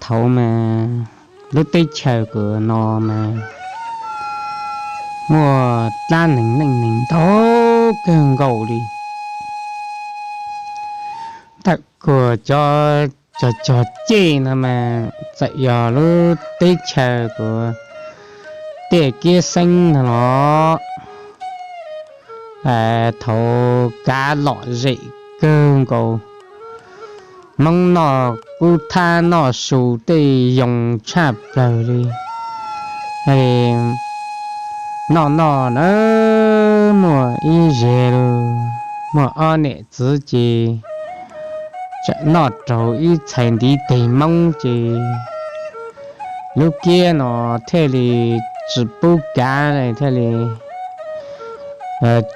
Thaum mas lub teb chaws kuv no mas muaj dab neeg neej neeg ntau kawg nkaus li. Tawm kuag cov cog cog ceg no mas txawm yog lub teb chaws kuv Tiaj Kiab Xeeb no los thaum kav lom zem kawg nkaus, Hmoob noj kub thab noj su tej yoo tshaj plaws li. Noj noj na, muaj ib zes lu, muaj ob niam txiv ces txawm noj raug ib txhais ntiv teg Hmoob ces lub kiab no thiaj li tsis pub kav li thiaj li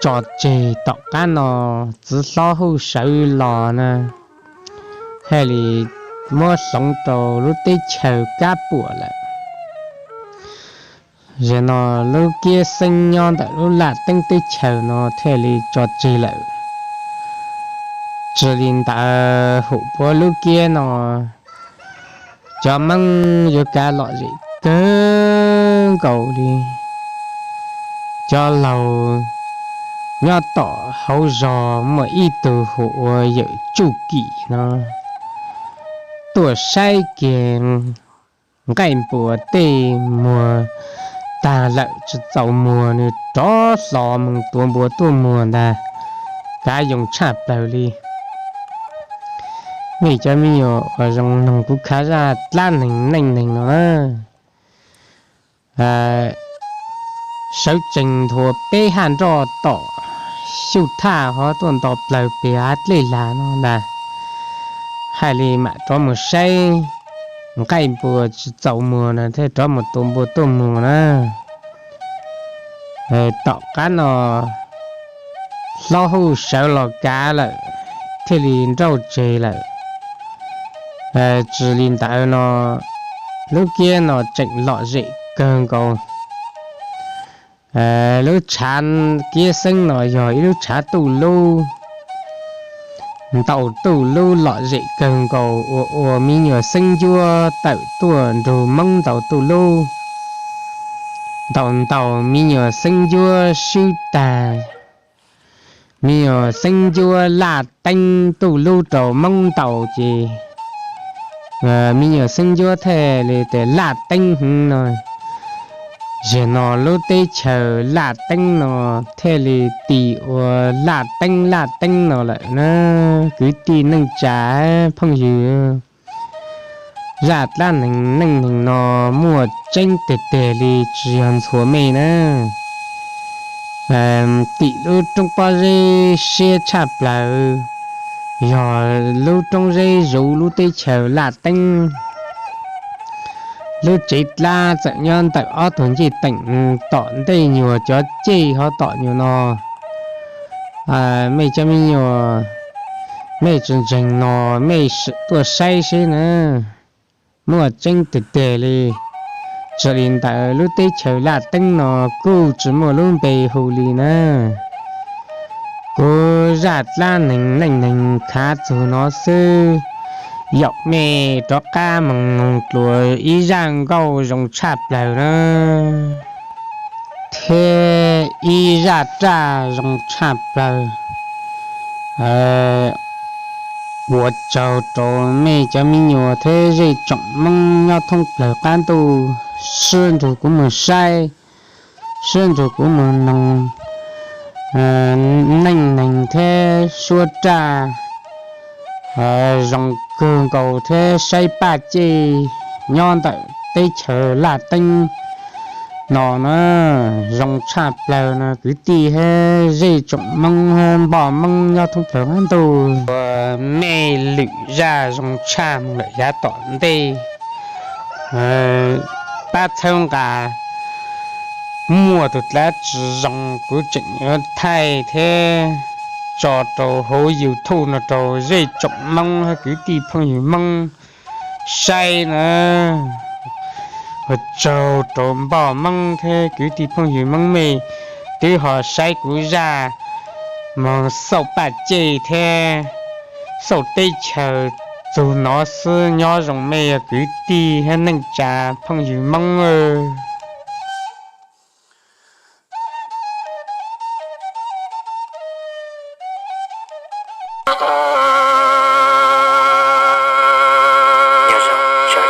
tso tseg. Tom qab no txiv hlob Huj Sawv los na thiaj li muab hloov rau lub teb chaws Kab Puam lawm. Zem no lub kiab xeeb nyob ntawm lub Laj Teeb teb chaws no thiaj li tso tseg lawm. Tsis li ntawd hum puab lub kiab no cov Hmoob yuav kav lom zem kawg nkaus li. Cov laug nyob tom hauv zos muaj ib tug hu ua Yawm Tsuj Kim no tuaj saib kiag nqaij npua tej muag tag lawm tsis txaus muag, nws rov hlo moog tua npua tuaj muag ntag. Kav yoo tshaj plaws li. Nej cov me nyuam uas zoo noog kuv khav zaj dab neeg neej neeg no na, sawv tsees nthua peb haj nroj tom Xyuj Thaj hov tuaj nto plawg peg hav dlej lag no ntag. Haj li mam rov mus saib nqaij npua tsis txaus muag na thiaj rov mus tua npua tuaj muag na. Tom qab no hlob Huj Sawv los kav lawm thiaj li nrauj tseg lawm. Tsis li ntawd no lub kiab no tseem lom zem kawg nkaus. Lub tshav kiab xeeb no yog ib lub tshav tuj lub, ntaus tuj lub lom zem kawg nkaus, ua ua me nyuam xeeb ncuab tawm tuaj nrug Hmoob ntaus tuj lub. Ntaus ntaus me nyuam xeeb ncuab swb tag, me nyuam xeeb ncuab laj teeb tuj lub rau Hmoob ntaus ces me nyuam xeeb ncuab thiaj li tias laj teeb hwv no. Zem no lub teb chaws laj teeb no thiaj li tis ua laj teeb laj teeb no lawm na. Kwv tij neej tsa phooj ywg, zaj dab neeg neej neeg no muaj tseeb tiag tiag li tsis yog ntxhua mej na. Tim lub roob pob zeb siab tshaj plaws yog lub roob zeb zuv lub teb chaws laj teeb. Lub tsev dlab txawm nyob ntawm ob tug ncej teem tom ntej nyuag cov ceg hov tom nyuag no. Mej cov me nyuam, mej tsis ntseeg no mej sim tuaj saib seb na. Muaj tseeb tiag tiag li. Tsis li ntawd lub teb chaws laj teeb no kuj tsis muaj lub npe hu li na. Kuv zaj dab neeg neej neeg khav txug no xwb. Yaum mej rov qab moog noog dlua ib zaj nkauj zoo tshaj plaws na, thiab ib zaj raj zoo tshaj plaws. Ua tsaug rau mej cov me nyuam thiab zej tsoom Moob nyob thoob plawg qab ntuj sib nrug kuv mus saib, sib nrug kuv mus noog neej neeg thiab suab raj zoo kawg nkaus thiab saib paj ceg nyob ntawm teb chaws laj teeb no na, zoo tshaj plaws no kwv tij thiab zej tsoom Moob, npoj Moob nyob thoob plawg qab ntuj. Ua mej lwm zaj zoo tshaj mus lawm yav tom ntej. Pab txhawb nqa, muaj tus dlaab tsi zoo kuv tseem yuav thaij thiab tso rau hauv YouTube no rau zej tsoom Moob thiab kwv tij phooj ywg Moob saib na. Ua tsaug rau npoj Moob thiab kwv tij phooj ywg Moob mej twb ho saib kuv zaj moog xauj paj ceg thiab xauj teb chaws Txug no xwb, nyob zoo mej yog kwv tij hab neej tsa phooj ywg Moob. Nyob zoo tsoom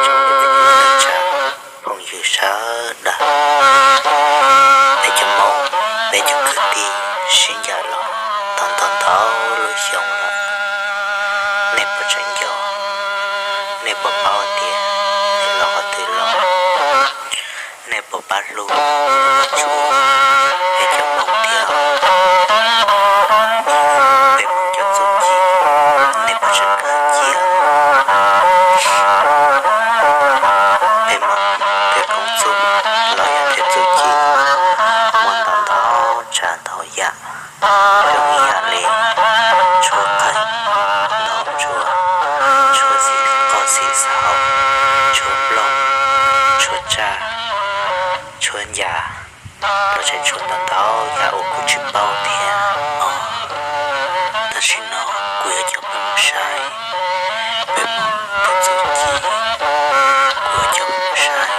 phooj ywg sawv daws, peb cov Moob, peb cov kwv tij sib ncaim los tau ntau ntau lub xyoo lawm. Nej puas tseem nco? Nej puas paub tias peb los qhov twg los? Nej puas pab hlub tshua peb cov Moob thiab? Peb Moob cov txuj ci, nej puas tseem khaws cia? Peb Moob cov koob txuj los yog cov txuj ci muaj ntau ntau tsav ntau yam, zoo ib yam li tshuab qeej, ntaus ntsua, tshuab qos xim xauv, tshuab nplooj, tshuab tsaj, tshuab ncas, los tseem tshuab ntau ntau yam uas kuv tsis paub thiab os. Tam sim no kuv yuav coj peb mus saib peb Moob tej txuj ci, kuv yuav coj peb mus saib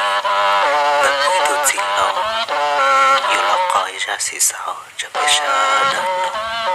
peb Moob ib tug txiv hlob yuav los qos ib zaj xim xauv rau peb sawv daws mloog.